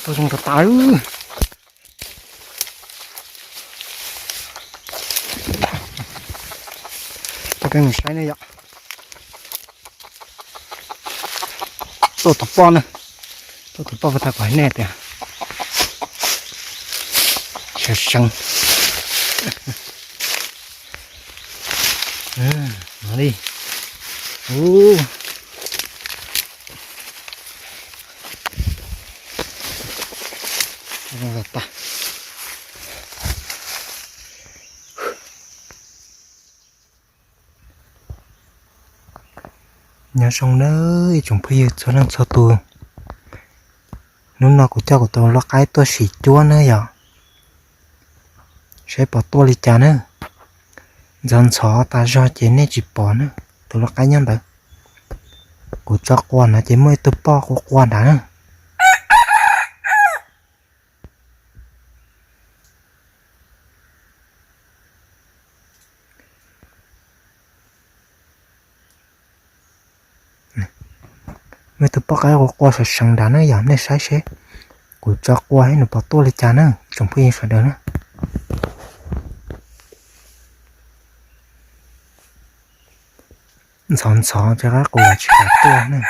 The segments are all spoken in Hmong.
Tuaj zoo tas tas. Tuaj peb mus saib ne yom. Tuaj tus poj na, tuaj tus poj puas tau kom nej tias sawv seev no li. Nyob zoo nawb ib tsoom phooj ywg txhua leej txhua tus. Hnub no kuv coj kuv tus lau qaib tuaj sim cuab nawb yom. Saib puas tuaj li cas na. Ntxhov ntxhov tas zog ces nej tsis pom na, tus lau qaib nyob ntawd. Kuv tso qua no ces muaj ib tug poj qua qua nrad na. Muaj ib tug poj qaib qua qua sawv seev nrad na yom, nej saib seb kuv tso qua seb nws puas tuaj li cas na tsoom phooj ywg sawv daws na. Ntxhov ntxhov rov qab qus tsis kam tuaj na.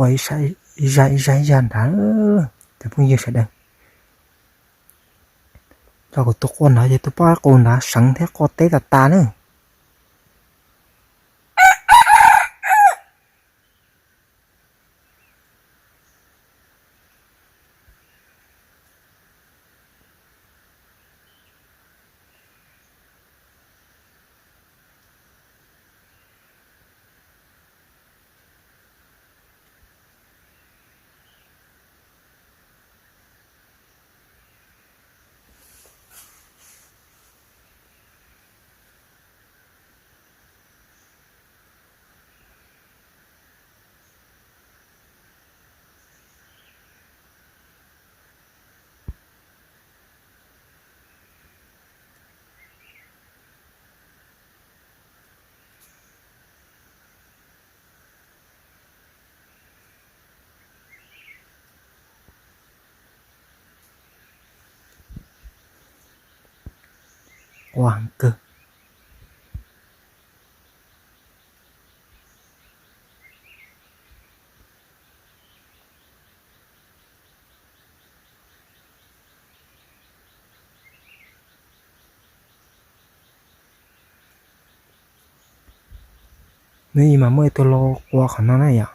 Qua ib zaj ib zaj ib zaj nrad, cov phooj ywg sawv daws. Tso kuv tus qua nrad ces tus poj qaib qus nrad seev thiab qua teb tas tas na. Qua heev kawg. Nws ib mas muaj ib tug lau qua qhov no na yom.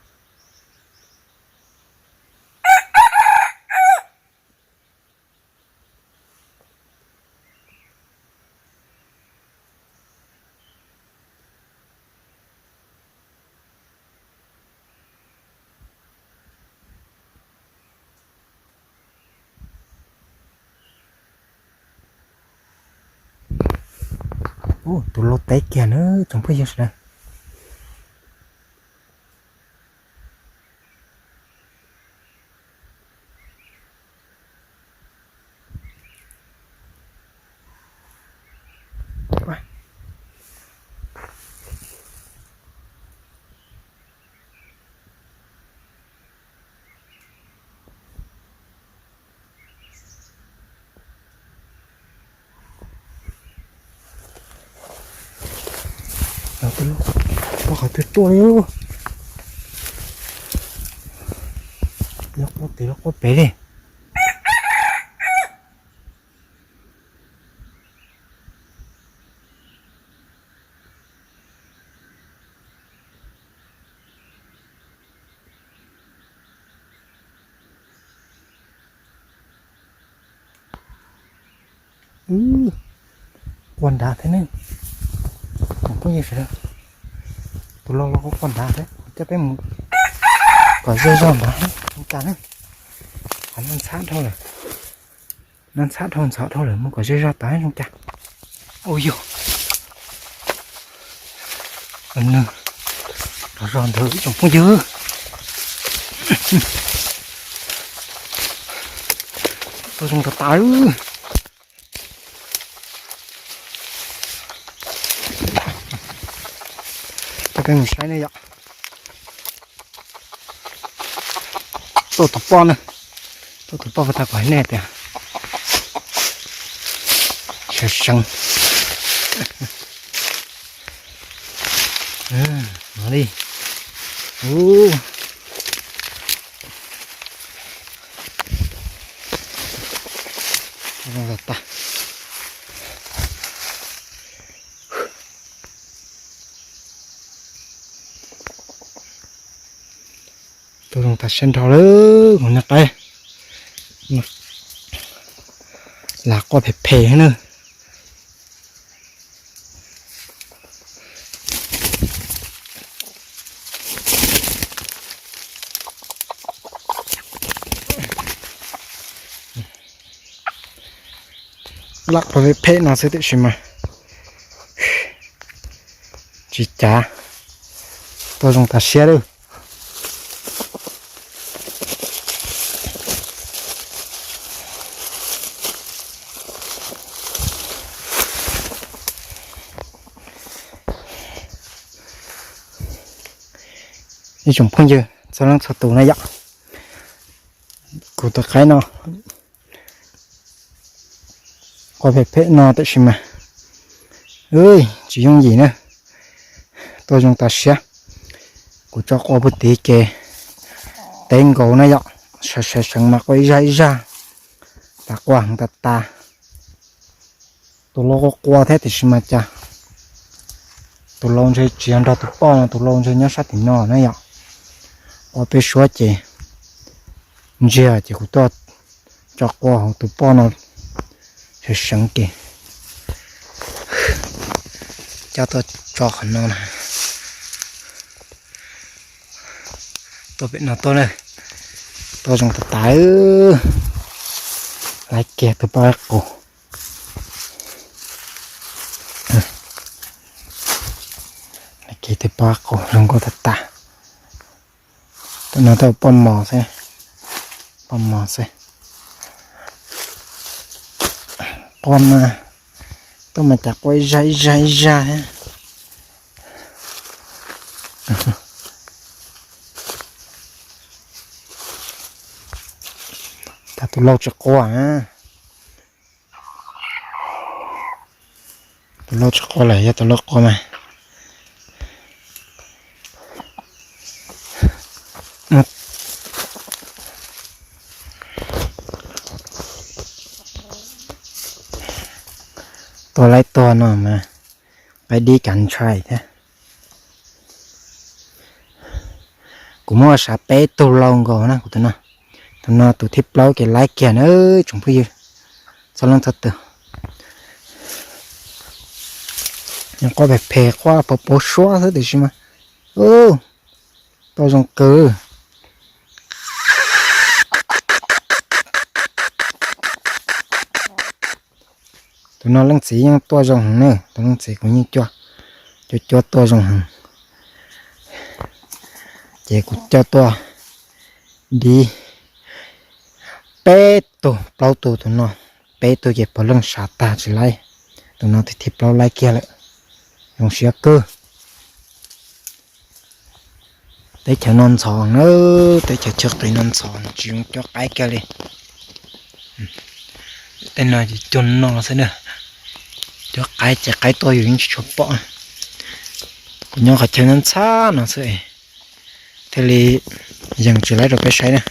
Tus lau teb kiag na tsoom phooj ywg sawv daws. Poj qhov twg tuaj li. Los quaj pem los quaj pem li. Ub, qua nrad thiab ne. Tsoom phooj ywg sawv daws, tus laus los qua nrad thiab, coj peb mus kom zej zog nrad zoo cas ne. Qhov no ntxhab dhau lawm, no ntxhab dhau ntxhov dhau lawm, mus kom zej zog tod zoo cas. Ua yog nws los zog ntawd ib tsoom phooj ywg. Tuaj zoo tas tas. Coj peb mus saib ne yom. Tuaj tus poj na, tuaj tus poj puas tau kom nej tias sawv seev. No li. Ub, zoo tas tas. Tuaj zoo tas siab nrho lawm kuv niag qaib. Lam quaj phem phem na. Lam quaj phem phem no xwb tiam sis mas tsis cas, tuaj zoo tas siab lawm. Ib tsoom phooj ywg txhua leej txhua tus na yom, kuv tus qaib no quaj phem phem no tiam sis mas tsis yooj yim na, tuaj zoo tas siab. Kuv tso qua puag tid ces teb nkaus na yom, sawv sawv seev mas quaj ib zaj ib zaj, tas quaj heev tas tas. Tus laus qua qua thiab tiam sis mas cas tus laus ntshe tsis yog nrog tus poj no, tus laus ntshe nyob sab tim no na yom. Qua peb suab ces ntsiag ces kuv tuaj tso qua hauv tus poj no sawv seev ces coj tuaj tso qhov no na. Tuaj pem no tuaj na, tuaj zoo tas tas. Laiv kiag tus poj qaib qus, laiv kiag tus poj qaib qus zoo nkauj tas tas. Tus no tuaj poj mos xwb, poj mos xwb. Qua mas, tuaj mas cas qua ib zaj ib zaj ib zaj thiab. Tas tus laus tsis qua. Tus laus tsis qua lawm, yog tus laus qua mas tuaj laib tuag no mas qaib dib kav ntshai thiab. Kuv muab sav peb tug laus nkaus na kuv tus no. Tus no tus thib plaub ces laib kiag na tsoom phooj ywg txhua leej txhua tus. Nws quaj phem phem, quaj pov pov suab xwb tiam sis mas tuaj zoo kawg. Tus no leej txiv yeej tuaj zoo heev na, tus leej txiv kuv yeej cuab, cuab cuab tuaj zoo heev. Ces kuv coj tuaj dib peb tug plaub tug tus no, peb tug ces puav leej sav tag tsis laib. Tus no tus thib plaub laib kiag lawm, zoo siab kawg. Teb chaws no ntxhov na, teb chaws chaw qis no ntxhov tsis zoo cuab qaib kiag li. Tej no cuag no xwb na, cuab qaib ces qaib tuaj yus yeej tsis tshua pom. Kuv nyob qhov chaw ntxhab no xwb thiaj li yees tsis laib rau peb saib na.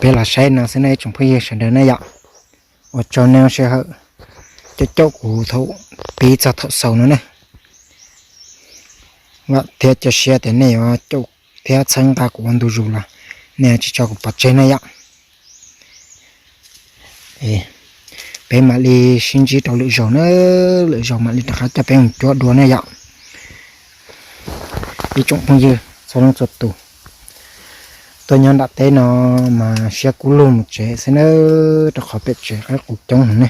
Peb los saib no xwb nej ib tsoom phooj ywg sawv daws ne yom. Ua tsaug nej sij hawm caum caum kuv thaum pib txog thaum xaus no ne. Vam thiab cia siab tias nej yuav caum thiab txhawb nqa kuv ua ntu zus los nej tsis tso kuv pov tseg ne yom. Peb mam li sib ntsib rau lwm zaus na, lwm zaus mam li rov qab coj peb mus cuab dua ne yom. Ib tsoom phooj ywg txhua leej txhua tus, tuaj nyob nram teb no mas siab kub lug mus tsev xwb na, rau qhov pem tsev qaib qus coob heev ne.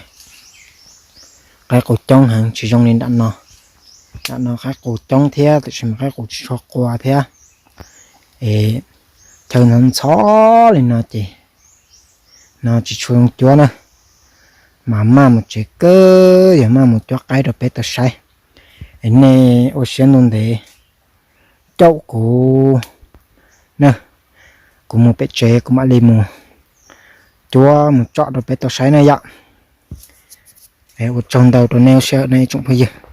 Qaib qus coob heev tsis zoo li nram no. Nram no qaib qus coob thiab tiam sis mas qaib qus tsis tshua qua thiab. Es chaw ntxhov ntxhov li no ces no tsis tshua zoo cuab na, mas maj mus tsev kawg, yog maj mus cuab qaib rau peb tau saib. Es nej ua siab ntuj ntev caum kuv na, kuv mus pem tsev kuv mam li mus cuab mus tsom rau peb tau saib na yom. Ua tsaug ntau rau nej sij hawm nej ib tsoom phooj ywg.